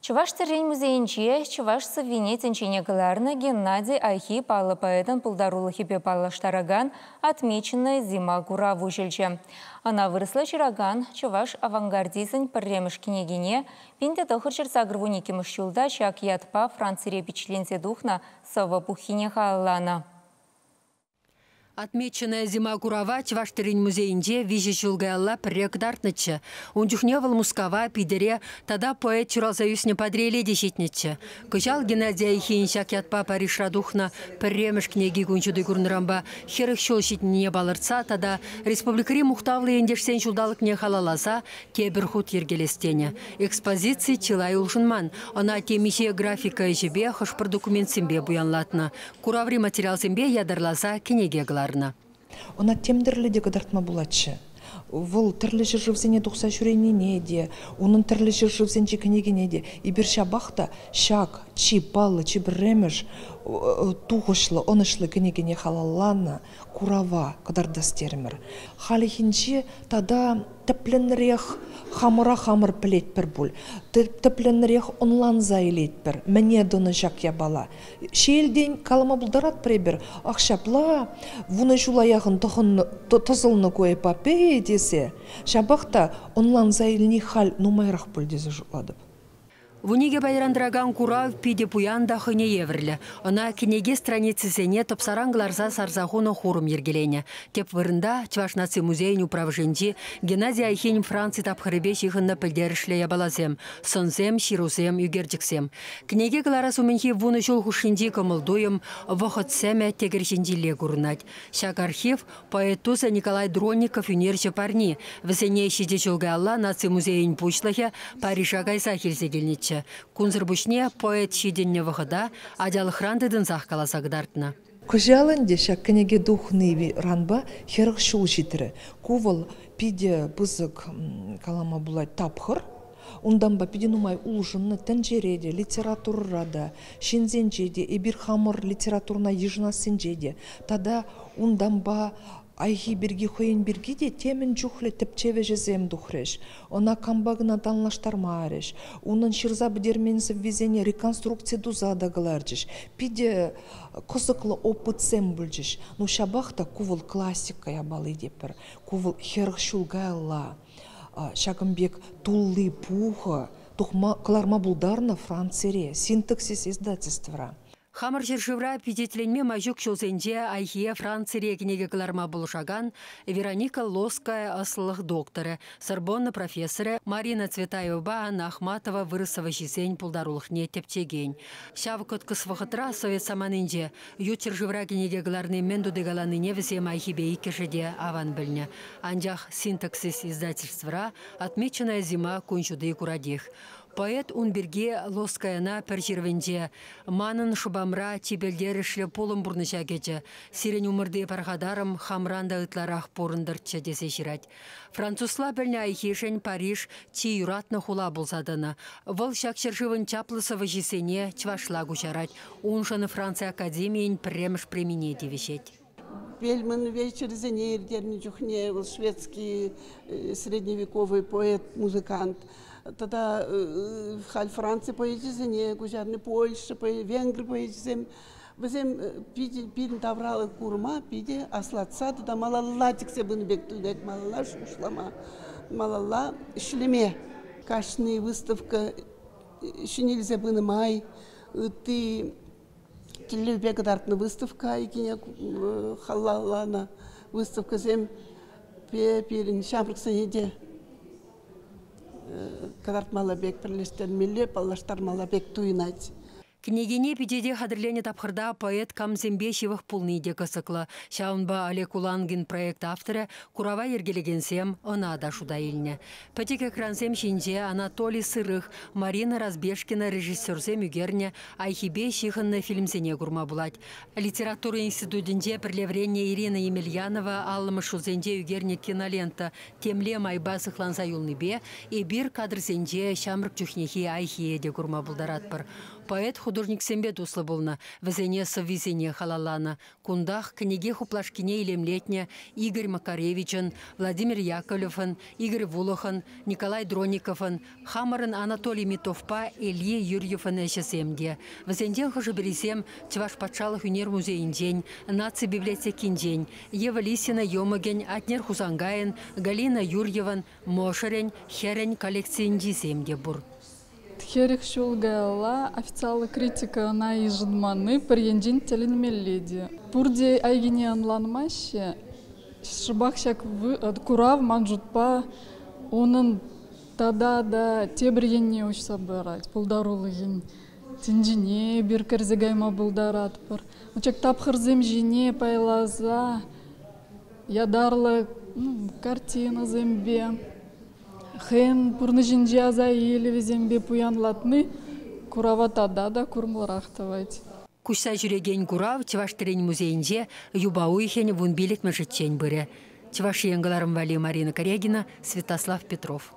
Чӑваш тӗррин музейӗнче чӑваш сӑввине тӗнчене кӑларнӑ Геннадий Айхи паллӑ поэтӑн пултарулӑхӗпе паллаштаракан «Отмеченная зима» курав уҫӑлчӗ. Ӑна вырӑсла ҫыракан чӑваш авангардисӗн пӗрремӗш кӗнекине 1982 ҫулта ҫак ятпа Францире пичетленсе тухнӑ сӑвӑ пуххине халалланӑ. «Отмеченная зима» курава Чӑваш тӗррин музейӗнче 3 ҫул каялла пӗрре кӑтартнӑччӗ. Ун чухне вӑл Мускава, Питӗре тата поэт ҫуралса ӳснӗ Патӑрьеле те ҫитнӗччӗ. Кӑҫал Геннадий Айхин ҫак ятпа Парижра тухнӑ пӗрремӗш кӗнеки кун ҫути курнӑранпа 40 ҫул ҫитнине палӑртса тата республикӑри мухтавлӑ ентешсен ҫулталӑкне халалласа тепӗр хут йӗркелес тенӗ. Экспозици чылай улшӑнман. Ӑна темиҫе графика ӗҫӗпе, хӑш-пӗр документсемпе пуянлатнӑ. Кураври материалсемпе ятарласа кӗнеке кӑларнӑ. Ӑна тем тӗрлӗ те кӑтартма пулатчӗ. Вӑл тӗрлӗ ҫӗршывсене тухса ҫӳренине те, унӑн тӗрлӗ ҫӗршывсенчи кӗнекине те. Эпир ҫапах та ҫак чи паллӑ, чи пӗрремӗш тухӑҫлӑ, ӑнӑҫлӑ кӗнекене халалланӑ курава кӑтартас терӗмӗр. Хальхинче тата тӗплӗнрех хамӑра хамӑр пӗлетпӗр пуль, тӗплӗнрех ӑнланса илетпӗр, мӗне тӑнӑ ҫак япала. Ҫиелтен калама пултаратпӑр эпир, ах ҫапла, 10 ҫула яхӑн тӑсӑлнӑ ку эпопея тесе, ҫапах та ӑнланса илни халь нумайрах пуль тесе шутлатӑп. 12 пайран тӑракан курав питӗ пуян та хӑйне евӗрлӗ. Ӑна кӗнеке страницисене тӑпсаран кӑларса сарса хунӑ хурӑм йӗркеленӗ. Тӗп вырӑнта Чӑваш наци музейӗн управӗшӗнчи Геннадий Айхин Франци тапхӑрӗпе ҫыхӑннӑ пӗлтерӗшлӗ япаласем, сӑнсем, ҫырусем, ӳкерчӗксем. Кӗнеке кӑларас умӗнхи 10 ҫул хушшинчи кӑмӑл-туйӑм, вӑхӑт сӗмӗ тӗкӗр ҫинчилле курӑнать. Ҫак архив поэт тусӗ Николай Дронников ӳнерҫӗ парни. Вӗсене 7 ҫул каялла Наци музейӗн пуҫлӑхӗ Парижа кайсах илсе килнӗччӗ. Кунсӑр пуҫне поэт ҫитӗннӗ вӑхӑта ачалӑхран тытӑнсах каласа кӑтартнӑ. Кӑҫал ӗнтӗ ҫак кӗнеке тухни ранпа 40 ҫул ҫитрӗ. Ку вӑл питӗ пысӑк, калама пулать, тапхӑр. Унтанпа питӗ нумай улшӑннӑ тӗнчере те, литературӑра та, ҫынсенче те, эпир хамӑр литературӑна йышӑнассинче те. Тата унтанпа Айхи пирки, хӑйӗн пирки те темӗн чухлӗ тӗпчев ӗҫӗсем тухрӗҫ. Ӑна кампа кӑна танлаштармарӗҫ. Унӑн ҫырса пӗтермен сӑввисене реконструкци туса та кӑларчӗҫ. Питӗ кӑсӑклӑ опытсем пулчӗҫ. Ну ҫапах та ку вӑл классика япали тетпӗр. Ку вӑл 40 ҫул каялла ҫакӑн пек тулли пухӑ тухма кӑларма пултарнӑ Францире, синтаксис издательствӑра. Хамӑр ҫӗршывра пичетленме май ҫук ҫулсенче Айхие Францире кӗнеке кӑларма пулӑшакан Вероника Лосская ӑслӑлӑх докторӗ, Сорбонна профессорӗ Марина Цветаевӑпа Анна Ахматова вырӑс сӑвӑҫисен пултарулӑхне тӗпчекен. Ҫав кӑткӑс вӑхӑтра совет саманинче ют ҫӗршывра кӗнеке кӑларни мӗн тути каланине вӗсем Айхипе иккӗшӗ те аван пӗлнӗ. Анчах синтаксис издательствӑра «Отмеченная зима» кун ҫути куратех. Поэт ун пирки Лосскаяна пӗр ҫырӑвӗнче «Манӑн шӑпамра чи пӗлтерӗшлӗ пулӑм пурнӑҫа кӗчӗ. Сирӗн умӑрти пархатарӑм хамран та ытларах пурӑнтӑрччӗ» тесе ҫырать. Французла пӗлнӗ Айхишӗн Париж чи юратнӑ хула пулса тӑнӑ. Вӑл ҫак ҫӗршывӑн чаплӑ сӑвӑҫисене чӑвашла куҫарать. Уншӑн Франци академийӗн пӗрремӗш премине тивӗҫет. Бельман вечерӗсене ирттернӗ чухне вӑл шведский средневековый поэт, музыкант. Тата халь Франци поэчӗсене куҫарнӑ, Польша, Венгри поэчӗсем. Вӗсем пирӗн тавралӑх курма питӗ аслатса тата малалла тӗксе пынӑ пек туйӑнать, малалла шухӑшлама, малалла ӗҫлеме. Кашни выставка ҫӗнелсе пынӑ май ытти тӗллевпе кӑтартнӑ выставка иккене халалланӑ выставкӑсем пирӗн ҫамрӑксене те кӑтартмалла пек, пӗрлештермелле, паллаштармалла пек туйӑнать. Кӗнекене пичете хатӗрленӗ тапхӑрта поэт камсемпе ҫывӑх пулни те кӑсӑклӑ. Ҫавӑнпа Олег Улангин проект авторӗ, курава йӗркелекенсем ӑна та шута илнӗ. Пӗчӗк экрансем ҫинче Анатолий Сырых, Марина Разбежкина режиссерсем ӳкернӗ Айхипе ҫыхӑннӑ фильмсене курма пулать. Литература институтӗнче пӗрле вӗреннӗ Ирина Емельянова 50-мӗш ҫулсенче ӳкернӗ кинолента темле майпа сыхланса юлнипе эпир кадрсенче ҫамрӑк чухнехи Айхие те курма пултаратпӑр. Поэт художник Художниксемпе туслӑ пулнӑ, вӗсене сӑввисене халалланӑ. Кунтах кӗнеке хуплашкине илемлетнӗ Игорь Макаревичӑн, Владимир Яковлевӑн, Игорь Вулӑхӑн, Николай Дрониковӑн, хамӑрӑн Анатолий Митовпа Илья Юрьевӑн ӗҫӗсем те. Вӗсенчен хӑшӗ-пӗрисем Чӑваш патшалӑх ӳнер музейӗнчен, Наци библиотекинчен, Ева Лисина йӑмӑкӗн, Атнер Хусанкайӑн, Галина Юрьеван мӑшӑрӗн, хӗрӗн коллекцийӗнчисем те пур. 40 ҫул каялла официаллӑ критика ӑна йышӑнманни пӗр енчен тӗлӗнмелле те. Пурте Айхине ӑнланмаҫҫӗ. Шӑпах ҫак курав ман шутпа унӑн тата та тепӗр енне уҫса парать, пултарулӑхӗн тӗнчине эпир кӗрсе кайма пултаратпӑр. Ҫак тапхӑрсем ҫине пайласа ятарлӑ картинӑсемпе, хӑйӗн пурнӑҫӗнче аса илӗвӗсемпе пуянлатни курава тата та курӑмлӑрах тӑвать. Куҫса ҫӳрекен курав Чӑваш тӗррин музейӗнче юпа уйӑхӗн 15-мӗшӗччен пырӗ. Чӑваш Ен кӑларӑм валли Марина Корягина, Святослав Петров.